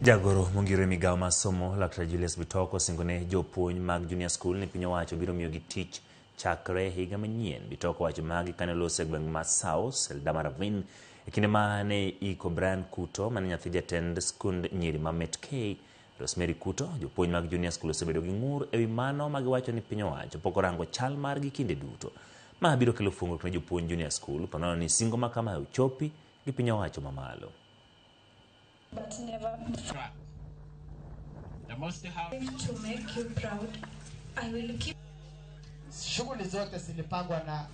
Jagoro mongiro e migawo mar somo Laktar Julius Bitoko osingo ne jopuonj mag Junior School ni piny owacho biro miyogi tich chakre higa manyien. Bitoko owacho magi kane oloso e gweng' ma South Eldama Ravine e kinde ma ne iko Brian Kuto mane nyathi jatend skund nyiri ma Met K Rosemary Kuto. Jopuonj mag Junior School osebedo gi ng'ur ewi mano ma giwacho ni piny owacho pok orango chal margi kinde duto. Ma biro kelo fuongruok ne jopuonj Junior School ponono ni singo ma kamae ochopi gi piny owacho mamalo. But never The most to make you proud. I will keep Shughuli zote zilipangwa na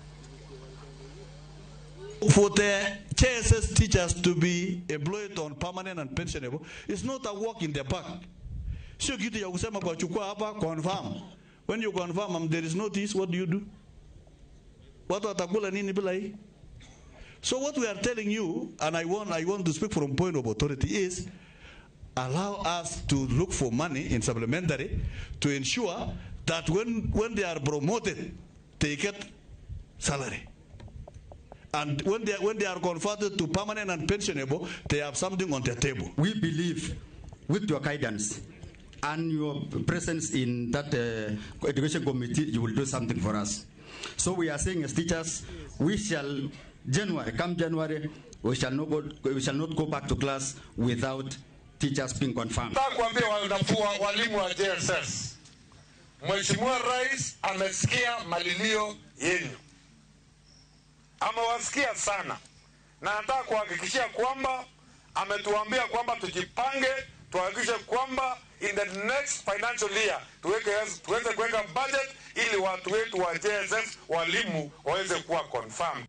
For the JSS teachers to be employed on permanent and pensionable, it's not a walk in the park. Sio kitu ya kusema kwa chukua hapa confirm. When you confirm and there is notice, what do you do? Watu watakula nini bila hii? So what we are telling you, and I want to speak from point of authority, is allow us to look for money in supplementary to ensure that when they are promoted, they get salary. And when they are converted to permanent and pensionable, they have something on the table. We believe with your guidance and your presence in that education committee, you will do something for us. So we are saying as teachers, we shall, January, come January, we shall not go back to class without teachers being confirmed. Nataka kuambia walimu wa JSS, Mheshimiwa Rais amesikia malilio yenu, amewasikia sana, na nataka kuhakikishia kwamba ametuambia kwamba tujipange, tuhakikishe kwamba in the next financial year tuweze kuweka budget ili watu wetu wa JSS walimu waweze kuwa confirmed.